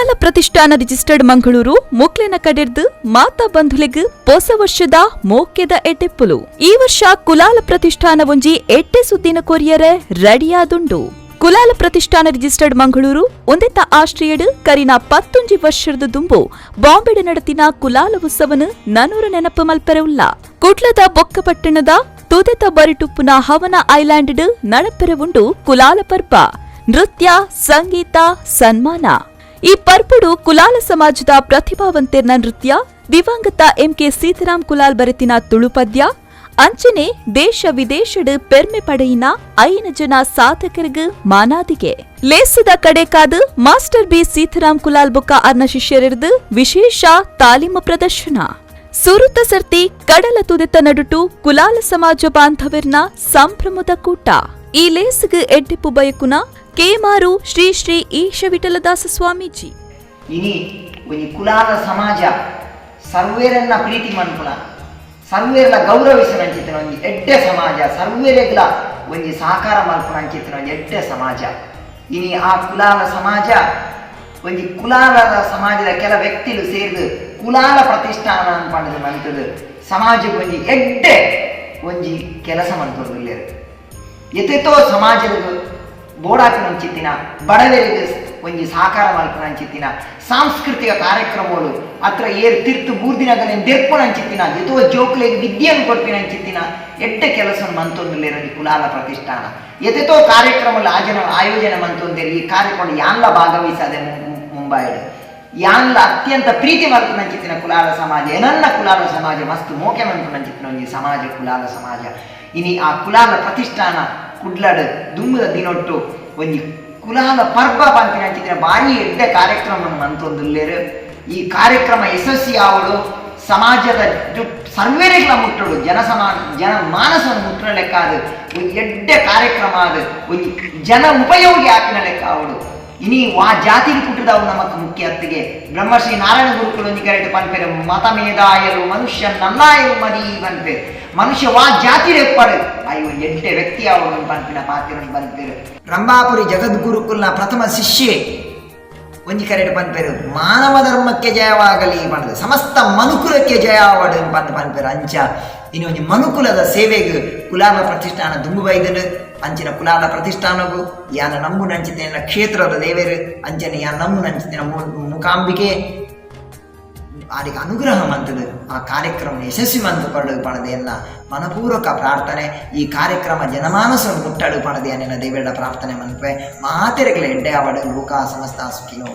ಕುಲಾಲ ಪ್ರತಿಷ್ಠಾನ ರಿಜಿಸ್ಟರ್ಡ್ ಮಂಗಳೂರು ಮುಕ್ಲೆನ ಕಡೆರ್ದು ಮಾತಾ ಬಂಧುಲೆಗ್ ಪೊಸ ವರ್ಷದ ಮೋಕೆದ ಎಡ್ಡೆಪ್ಪುಲು. ಈ ವರ್ಷ ಕುಲಾಲ ಪ್ರತಿಷ್ಠಾನ ಒಂಜಿ ಎಡ್ಡೆ ಸುದ್ದಿನ ಕೊರಿಯರೆ ರೆಡಿಯಾದುಂಡು. ಕುಲಾಲ ಪ್ರತಿಷ್ಠಾನ ರಿಜಿಸ್ಟರ್ಡ್ ಮಂಗಳೂರು ಒಂದೆತ್ತ ಆಶ್ರಯಡ್ ಕರಿನ 11 ವರ್ಷದ ದುಂಬು ಬಾಂಬೆಡ್ ನಡತಿನ ಕುಲಾಲ ಉತ್ಸವನು ನನೂರ ನೆನಪು ಮಲ್ಪೆರೆ ಉಲ್ಲ. ಕುಡ್ಲದ ಬೊಕ್ಕಪಟ್ಟಣದ ತುದೆತ ಬರಿಟುಪ್ಪುನ ಹವನ ಐಲ್ಯಾಂಡ್ ನಡಪೆರೆ ಉಂಡು ಕುಲಾಲ ಪರ್ಬ. ನೃತ್ಯ, ಸಂಗೀತ, ಸನ್ಮಾನ. ಈ ಪರ್ಬುಡು ಕುಲಾಲ ಸಮಾಜದ ಪ್ರತಿಭಾವಂತೆರ್ನ ನೃತ್ಯ, ದಿವಂಗತ ಎಂಕೆ ಸೀತಾರಾಮ್ ಕುಲಾಲ್ ಬರೆತಿನ ತುಳುಪದ್ಯ, ಅಂಚನೆ ದೇಶ ವಿದೇಶಡ್ ಪೆರ್ಮೆ ಪಡೆಯಿನ 5 ಜನ ಸಾಧಕರಿಗೆ ಮಾನಾದಿಗೆ. ಲೇಸದ ಕಡೆಕಾದ್ ಮಾಸ್ಟರ್ ಬಿ ಸೀತಾರಾಮ್ ಕುಲಾಲ್ ಬೊಕ್ಕ ಅರ್ನ ಶಿಷ್ಯರಿರ್ದು ವಿಶೇಷ ತಾಲೀಮು ಪ್ರದರ್ಶನ. ಸುರುತ ಸರ್ತಿ ಕಡಲ ತುದೆತ ನಡುಟು ಕುಲಾಲ ಸಮಾಜ ಬಾಂಧವರ್ನ ಸಂಭ್ರಮದ ಕೂಟ. ಈ ಲೇಸ್ಗ್ ಎಡ್ಡೆಪ್ಪು ಬಯಕುನ ಕೇಮಾರು ಶ್ರೀ ಶ್ರೀ ಈಶ ವಿಠಲದಾಸ ಸ್ವಾಮೀಜಿ. ಇನಿ ಒಂಜಿ ಕುಲಾಲ ಸಮಾಜ ಸರ್ವೇರನ್ನ ಪ್ರೀತಿ ಮನ್ಪುನ, ಸರ್ವೇರ್ಲ ಗೌರವಿಸುವಂಚಿತ್ತಿನ ಒಂಜಿ ಎಡ್ಡೆ ಸಮಾಜ, ಸರ್ವೇರೆಗ್ಲ ಒಂಜಿ ಸಹಕಾರ ಮಲ್ಪುನಂಚಿತ್ತಿನ ಒಂಜಿ ಎಡ್ಡೆ ಸಮಾಜ. ಇನಿ ಆ ಕುಲಾಲ ಸಮಾಜ ಒಂಜಿ ಕುಲಾಲದ ಸಮಾಜದ ಕೆಲ ವ್ಯಕ್ತಿಲು ಸೇರಿದು ಕುಲಾಲ ಪ್ರತಿಷ್ಠಾನ ಅನ್ಪಂಡದು ಮಂತದು ಸಮಾಜಕ್ಕೆ ಒಂಜಿ ಎಡ್ಡೆ ಒಂಜಿ ಕೆಲಸ ಮಂತೊಂದುಲ್ಲೆರ್. ಎತೆತೋ ಸಮಾಜದ ಬೋಡಾಪಿನಂಚಿತ್ತಿನ, ಬಡವರಿಗೆ ಒಂಜಿ ಸಹಕಾರ ಮಲ್ಪುನಂಚಿತ್ತಿನ ಸಾಂಸ್ಕೃತಿಕ ಕಾರ್ಯಕ್ರಮಗಳು, ಅತ್ರ ಏರ್ ತಿರ್ತು ಬೂರ್ದಿನಗನೆ ದೆರ್ಪುನಂಚಿತ್ತಿನ, ಎತೋ ಜೋಕ್ಲೆಗ್ ವಿದ್ಯೆಯನ್ನು ಕೊರ್ಪಿನಂಚಿತ್ತಿನ ಎಡ್ಡೆ ಕೆಲಸ ಮಂತೊಂದುಲ್ಲೆರ್. ಒಂಜಿ ಕುಲಾಲ ಪ್ರತಿಷ್ಠಾನ ಎತೆತೋ ಕಾರ್ಯಕ್ರಮಗಳು ಆಯೋಜನೆ ಮಂತೊಂದೇರು. ಈ ಕಾರ್ಯಕ್ರಮ ಯಾನ್ಲ ಭಾಗವಹಿಸದೆ ಮುಂಬೈಡ್ ಯಾನ್ಲ ಅತ್ಯಂತ ಪ್ರೀತಿ ಮಲ್ಪುನಂಚಿತ್ತಿನ ಕುಲಾಲ ಸಮಾಜ. ಏನನ್ನ ಕುಲಾಲ ಸಮಾಜ ಮಸ್ತ್ ಮೋಕೆ ಮಲ್ಪುನಂಚಿತ್ತಿನ ಒಂಜಿ ಸಮಾಜ ಕುಲಾಲ ಸಮಾಜ. ಇನಿ ಆ ಕುಲಾಲ ಪ್ರತಿಷ್ಠಾನ ಕುಡ್ಲಡ್ ದುಂಬುದ ದಿನೊಟ್ಟು ಒಂಜಿ ಕುಲಾಲ ಪರ್ಬ ಪನ್ಪಿನಂಚಿತ್ತಿನ ಭಾರಿ ಎಡ್ಡೆ ಕಾರ್ಯಕ್ರಮ ಮಂತೊಂದುಲ್ಲೆರ್. ಈ ಕಾರ್ಯಕ್ರಮ ಯಶಸ್ವಿ ಆವಡು, ಸಮಾಜದ ಸರ್ವೇರೆಗ್ಲ ಮುಟ್ಟೋಡು, ಜನ ಸಮಾಜ ಜನ ಮಾನಸವನ್ನು ಮುಟ್ಟುನ ಲೆಕ್ಕ ಅದು ಒಂಜಿ ಎಡ್ಡೆ ಕಾರ್ಯಕ್ರಮ ಅದು ಒಂಜಿ ಜನ ಉಪಯೋಗಿ ಆಪಿನ ಲೆಕ್ಕ ಆವಡು. ಇನಿ ವಾ ಜಾತಿ ಪುಟ್ಟದವು ನಮಕ್ ಮುಖ್ಯ ಅತ್ತಿಗೆ. ಬ್ರಹ್ಮಶ್ರೀ ನಾರಾಯಣ ಗುರುಕುಲು ಒಂಜಿ ಕರೆಕ್ಟ್ ಪನ್ಪೆರೆ, ಮತ ಮೇದಾಯರು ಮನುಷ್ಯ ನಲ್ಲಾಯರು ಮದಿ ಪನ್ಪೆರ್. ಮನುಷ್ಯ ವಾ ಜಾತಿ ರೆಪ್ಪಡು ಅಯ್ಯೋ ಎಡ್ಡೆ ವ್ಯಕ್ತಿ ಅವನು ಪನ್ಪಿನ ಪಾತಿರನ್ ಪನ್ಪೆರು. ರಂಭಾಪುರಿ ಜಗದ್ಗುರುಕುಲ್ನ ಪ್ರಥಮ ಶಿಷ್ಯೆ ಒಂಜಿ ಕರೆಡ್ ಪನ್ಪೆರು, ಮಾನವ ಧರ್ಮಕ್ಕೆ ಜಯವಾಗಲಿ ಪಂಡದು, ಸಮಸ್ತ ಮನುಕುಲಕ್ಕೆ ಜಯಾವಡು ಪಂದ್ ಪನ್ಪೆರು. ಅಂಚ ಇನ್ನು ಒಂಜಿ ಮನುಕುಲದ ಸೇವೆಗ್ ಕುಲಾಲ ಪ್ರತಿಷ್ಠಾನ ದುಂಬು ಬೈದನು. ಅಂಚಿನ ಕುಲಾಲ ಪ್ರತಿಷ್ಠಾನಗು ಯಾನ ನಂಬು ನಂಚಿತಿನ ಕ್ಷೇತ್ರದ ದೇವೇರು, ಅಂಚನೆ ಯಾನ ನಂಬು ನಂಚಿತಿನ ಮೂಕಾಂಬಿಕೆ ಆರಿಗೆ ಅನುಗ್ರಹ ಮಂತದು ಆ ಕಾರ್ಯಕ್ರಮ ಯಶಸ್ವಿ ಮಂತು ಪಡು ಪಣದೆಯನ್ನ ಮನಪೂರ್ವಕ ಪ್ರಾರ್ಥನೆ. ಈ ಕಾರ್ಯಕ್ರಮ ಜನಮಾನಸ ಮುಟ್ಟಡು ಪಣದೆ ಅನ್ನಿನ ದೇವೇಳ ಪ್ರಾರ್ಥನೆ ಮನ್ಪೆ. ಮಾತೆರೆಗಳ ಎಡ್ಡೆ ಆವಡು. ಲೋಕ ಸಮಸ್ತ ಸುಖಿನೋ.